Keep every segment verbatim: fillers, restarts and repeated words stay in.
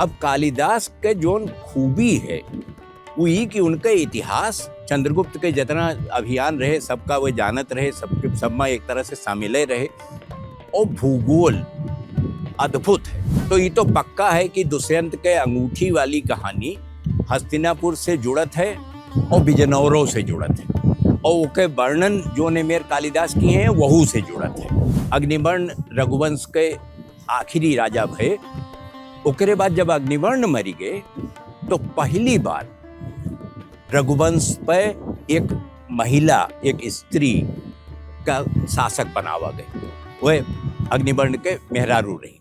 अब कालिदास के जौन खूबी है, वो ई कि उनके इतिहास, चंद्रगुप्त के जितना अभियान रहे, सबका वो जानत रहे, सबके, सब में एक तरह से शामिले रहे। और भूगोल अद्भुत है। तो ई तो पक्का है कि दुष्यंत के अंगूठी वाली कहानी हस्तिनापुर से जुड़त है और बिजनौरों से जुड़त है, और ओके वर्णन जौन एमेर कालिदास किहे हैं, वहू से जुड़त है। अग्निवर्ण रघुवंश के आखिरी राजा भए। ओकरे बाद जब अग्निवर्ण मरि गए, तो पहली बार रघुवंश पे एक महिला, एक स्त्री का शासक बनावा गए। वह अग्निवर्ण के मेहरारू रही।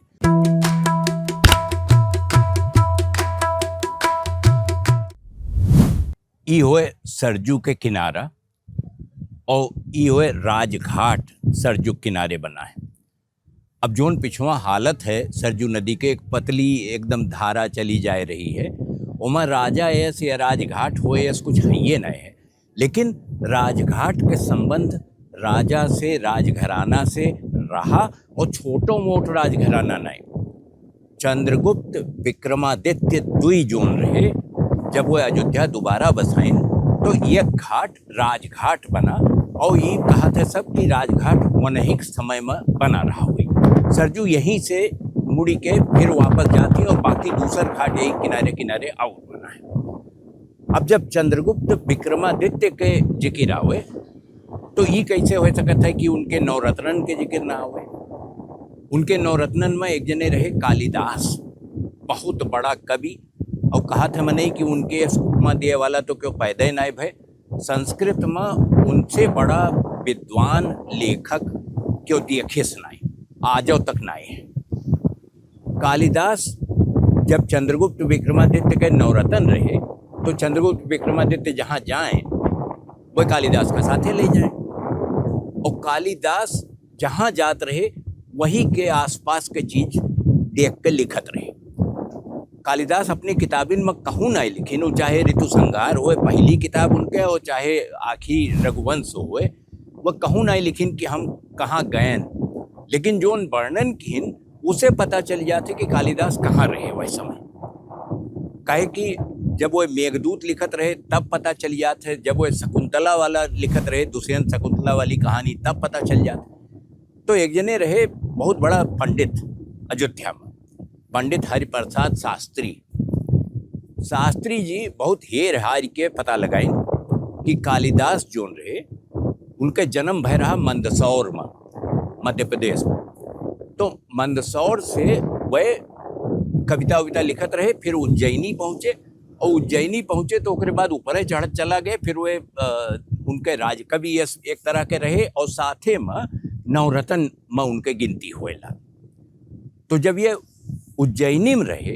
ई होए सरजू के किनारा और ई होए राजघाट, सरजू के किनारे बना है। अब जौन पिछवा हालत है सरजू नदी के, एक पतली एकदम धारा चली जाए रही है, ओमा राजा एस या राजघाट होए एस कुछ हइये नहीं है। लेकिन राजघाट के संबंध राजा से, राजघराना से रहा, और छोटो मोट राजघराना नहीं। चंद्रगुप्त विक्रमादित्य दुई जौन रहे, जब वो अयोध्या दोबारा बसाइन, तो ये घाट राजघाट बना, और ये कहत है सब कि राजघाट वनहिक समय में बना रहा हुई। सरजू यहीं से मुड़ी के फिर वापस जाती और बाकी दूसर घाट यही किनारे किनारे और बना है। अब जब चंद्रगुप्त विक्रमादित्य के जिक्र आवे, तो ई कैसे हो सकत है कि उनके नवरत्नन के जिक्र ना आवे? उनके नवरत्नन में एक जने रहे कालिदास, बहुत बड़ा कवि, और कहत है मनई कि उनके यस उपमा दिए वाला तो क्यों पैदा ही नाय भय। संस्कृत में उनसे बड़ा विद्वान लेखक क्यों दियखिस नाय, आजो तक नाय है। कालिदास जब चंद्रगुप्त विक्रमादित्य के नवरत्न रहे, तो चंद्रगुप्त विक्रमादित्य जहाँ जाएं, वह कालिदास का साथे ले जाएं। और कालिदास जहाँ जात रहे, वही के आसपास के चीज देख के लिखत रहे। कालिदास अपनी किताबिन में कहूँ नाई लिखिन, वो चाहे ऋतु संहार होए, पहली किताब उनके, और चाहे आखिरी रघुवंश होए, वह कहूँ नाई लिखिन कि हम कहाँ गयन, लेकिन जौन वर्णन किन, उसे पता चल जात है कि कालिदास कहाँ रहे वह समय। काहे कि जब वह मेघदूत लिखत रहे, तब पता चल जात है, जब वह शकुंतला वाला लिखत रहे, दुष्यंत शकुंतला वाली कहानी, तब पता चल जात है। तो एक जने रहे बहुत बड़ा पंडित अयोध्या में, पंडित हरिप्रसाद शास्त्री। शास्त्री जी बहुत हेर हार के पता लगाइन कि कालिदास जौन रहे, उनके जन्म भय रहा मंदसौर में, मध्य प्रदेश में। तो मंदसौर से वह कविता उविता लिखत रहे, फिर उज्जैनी पहुँचे, और उज्जैनी पहुँचे तो ओकरे बाद ऊपरे चढ़त चला गए। फिर वह, अ, उनके राजकवि यस एक तरह के रहे, और साथे में नवरत्न में उनके गिनती होएला। तो जब ये उज्जैनी में रहे,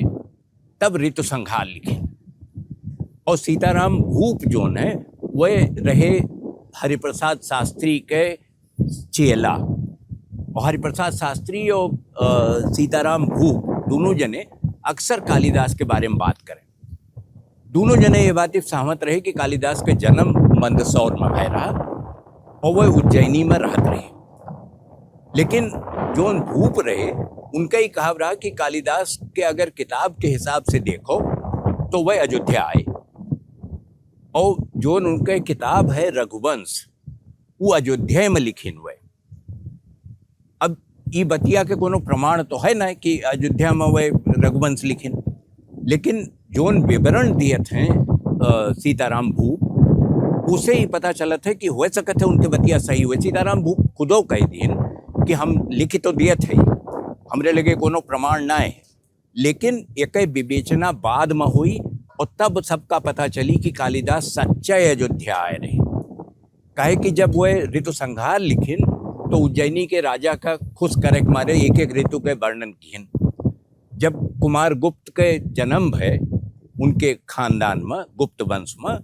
तब ऋतु संहार लिखे। और सीताराम भूप जौन है, वह रहे हरिप्रसाद शास्त्री के चेला। और हरिप्रसाद शास्त्री और, अ, सीताराम भूप दोनों जने अक्सर कालिदास के बारे में बात करें। दोनों जने ये बात सहमत रहे कि कालिदास के जन्म मंदसौर में भय रहा और वह उज्जैनी में रहत रहे। लेकिन जौन भूप रहे, उनका ही कहब रहा कि कालिदास के अगर किताब के हिसाब से देखो, तो वह अयोध्या आए। और जौन उनके किताब है रघुवंश, वो अयोध्या में लिखिन हुए। अब ई बतिया के कोनो प्रमाण तो है ना कि अयोध्या में वह रघुवंश लिखिन, लेकिन जौन विवरण दियत हैं, अ, सीताराम भूप, उसे ही पता चलत है कि हो सकत है उनके बतिया सही हुए। सीताराम भूप खुदो कह दिहन कि हम लिख तो दियत है, हमरे लगे कोनो प्रमाण ना है, लेकिन एके विवेचना बाद में हुई और तब सबका पता चली कि कालिदास सच्चे अयोध्या आए रहे। काहे कि जब वह ऋतु संहार लिखिन, तो उज्जैनी के राजा का खुश करे के मारे एक एक ऋतु के वर्णन किहन। जब कुमार गुप्त के जन्म भय उनके खानदान में, गुप्त वंश में,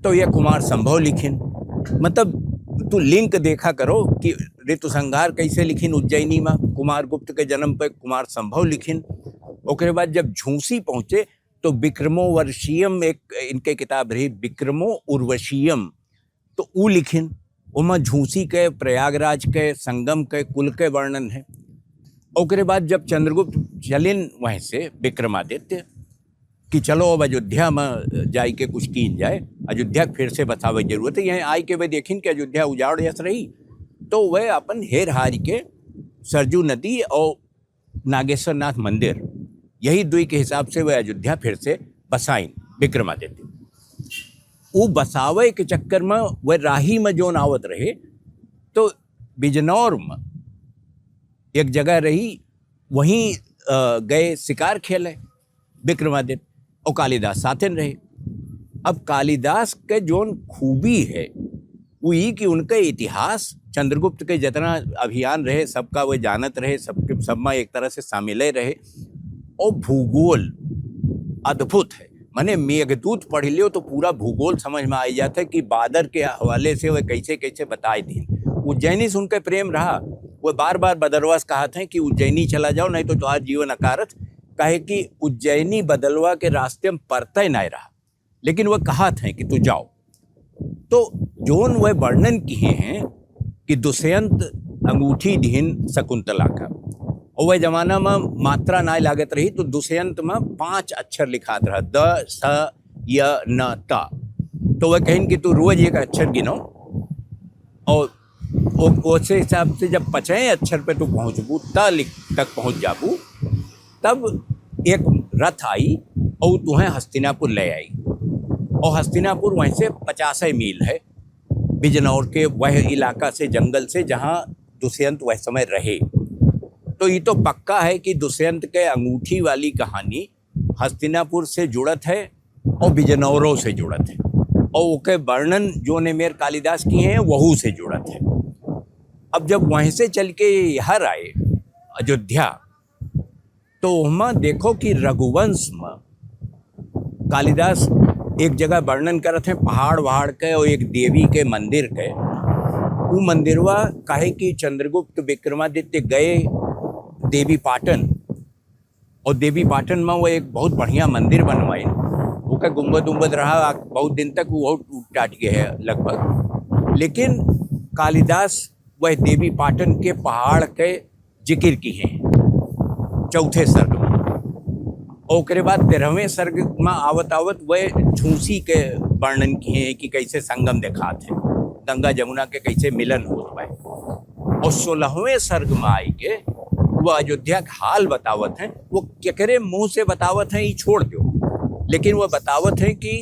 तो यह कुमार संभव लिखिन। मतलब, तू link देखा करो कि ऋतु संहार कैसे लिखिन उज्जैनी में, कुमार गुप्त के जन्म पे कुमार संभव लिखिन। ओकरे बाद जब झूसी पहुँचे, तो विक्रमोर्वशीयम एक इनके किताब रही, विक्रमो उर्वशीयम, तो ऊ लिखिन। ओमा झूसी के, प्रयागराज के, संगम के, कुल के वर्णन है। ओकरे बाद जब चंद्रगुप्त चलिन वहीं से विक्रमादित्य कि चलो अब अयोध्या में जाई के कुछ कीन जाए, अयोध्या के फिर से बसावे के जरूरत है। यहीं आई के वे देखिन कि अयोध्या उजाड़ यस रही, तो वे अपन हेर हार के सरजू नदी और नागेश्वर नाथ मंदिर, यही दुई के हिसाब से वे अयोध्या फिर से बसाइन विक्रमादित्य। उ बसावे के चक्कर में वे राही में जोन आवत रहे, तो बिजनौर में एक जगह रही, वहीं, अ, गए शिकार खेले विक्रमादित्य और कालिदास साथन रहे। अब कालिदास के जोन खूबी है, वो ई कि उनके इतिहास, चंद्रगुप्त के जितना अभियान रहे, सबका वे जानत रहे, सबके, सब में एक तरह से शामिले रहे। और भूगोल अद्भुत है, माने मेघदूत पढ़ लियो तो पूरा भूगोल समझ में आ जाता है कि बादर के हवाले से वे कैसे कैसे बताए दीन। उज्जैनी से उनके प्रेम रहा, वो बार बार बदलवा से कहत हैं कि उज्जैनी चला जाओ, नहीं तो तुम्हारा जीवन अकारथ, काहे कि उज्जैनी बदलवा के रास्ते में परतय नहीं रहा, लेकिन वह कहत हैं कि तू जाओ। तो जोन वह वर्णन किए हैं कि दुष्यंत अंगूठी दिहिन शकुंतला का, और वह जमाना में मात्रा नाय लागत रही, तो दुष्यंत में पांच अक्षर लिखात रहा, द, स, य, न, त। तो वह कहिन कि तू रोज एक अक्षर गिनो, और ओ-, ओसे हिसाब से जब पचए अक्षर पे तू पहुँचबू, त लिख-, तक पहुँच जाबू, तब एक रथ आई और तुहें हस्तिनापुर ले आई। और हस्तिनापुर वहीं से पचास मील है, बिजनौर के वह इलाका से, जंगल से, जहाँ दुष्यंत वह समय रहे। तो ये तो पक्का है कि दुष्यंत के अंगूठी वाली कहानी हस्तिनापुर से जुड़त है और बिजनौरों से जुड़त है, और ओके वर्णन जोन एमेर कालिदास किए हैं, वहू से जुड़त है। अब जब वहीं से चल के हर आए अयोध्या, तो वहाँ देखो कि रघुवंश में कालिदास एक जगह वर्णन करत हैं पहाड़ वहाड़ के और एक देवी के मंदिर के। उ मंदिरवा काहे कि चंद्रगुप्त विक्रमादित्य गए देवी पाटन, और देवी पाटन में वो एक बहुत बढ़िया मंदिर बनवाइन। ओके गुंबद उंबद रहा, आ, बहुत दिन तक वो टूट टाट गए है लगभग। लेकिन कालिदास वह देवी पाटन के पहाड़ के जिक्र किए हैं चौथे सर्ग में। ओकरे बाद तेरहवें सर्ग में आवत आवत वह झूसी के वर्णन किए हैं कि कैसे संगम देखात है, गंगा जमुना के कैसे मिलन होत बा। और सोलहवें सर्ग में आई के वो अयोध्या के हाल बतावत हैं। वो केकरे मुंह से बतावत हैं, ई छोड़ दो, लेकिन वो बतावत हैं कि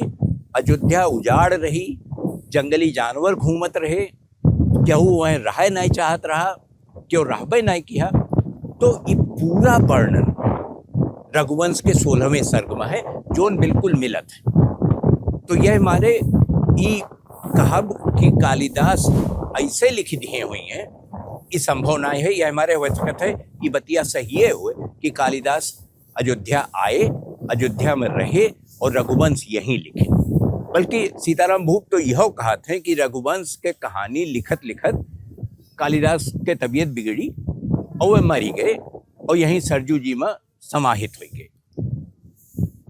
अयोध्या उजाड़ रही, जंगली जानवर घूमत रहे, केहू वहीं रहे नहीं चाहत रहा, केहू रहबे नहीं किया। तो ई पूरा वर्णन रघुवंश के सोलहवें सर्ग में है, जोन बिल्कुल मिलत है। तो यह मारे ई कहब कि कालिदास ऐसे लिख दिए हुई हैं, ई संभव नहीं है। यह हमारे हो सकत है, ई बतिया सही है हुए कि कालिदास अयोध्या आए, अयोध्या में रहे और रघुवंश यहीं लिखे। बल्कि सीताराम भूप तो यह कहत हैं कि रघुवंश के कहानी लिखत लिखत कालिदास के तबीयत बिगड़ी और वह मरी गए और यहीं सरजू जी में समाहित हो गए।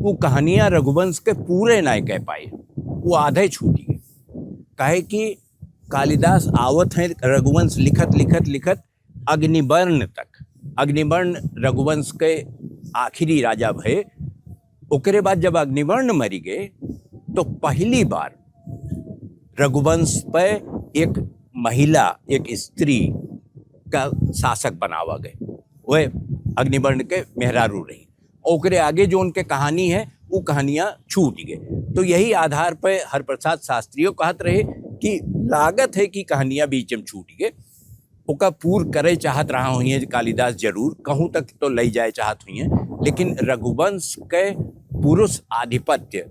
वो कहानियां रघुवंश के पूरे नाय कह पाए, वो आधे छूटी गए। काहे कि कालिदास आवत हैं रघुवंश लिखत लिखत लिखत अग्निवर्ण तक। अग्निवर्ण रघुवंश के आखिरी राजा भए। ओकरे बाद जब अग्निवर्ण मरी गए, तो पहली बार रघुवंश पे एक महिला, एक स्त्री का शासक बनावा गए। वह अग्निवर्ण के मेहरारू रही। ओकरे आगे जो उनके कहानी है, वो कहानियां छूट गए। तो यही आधार पे हरिप्रसाद शास्त्रियो कहत रहे कि लागत है कि कहानियां बीच में छूट गए। ओका पूर करे चाहत रहा हुई है कालिदास जरूर, कहूँ तक तो ले जाए चाहत हुई है, लेकिन रघुवंश के पुरुष आधिपत्य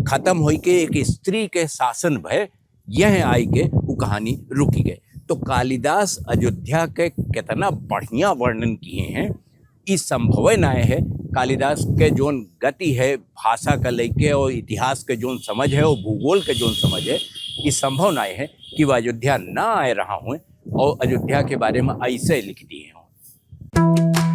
खत्म होई के एक स्त्री के शासन भय, यह आई के वो कहानी रुकी गए। तो कालिदास अयोध्या के कितना बढ़िया वर्णन किए हैं। ई संभवे नाय है। कालिदास के जोन गति है भाषा का लेके और इतिहास के जोन समझ है और भूगोल के जोन समझ है, ई संभव नाय है कि वह अयोध्या ना आए रहा हुए और अयोध्या के बारे में ऐसे लिख दिए हों।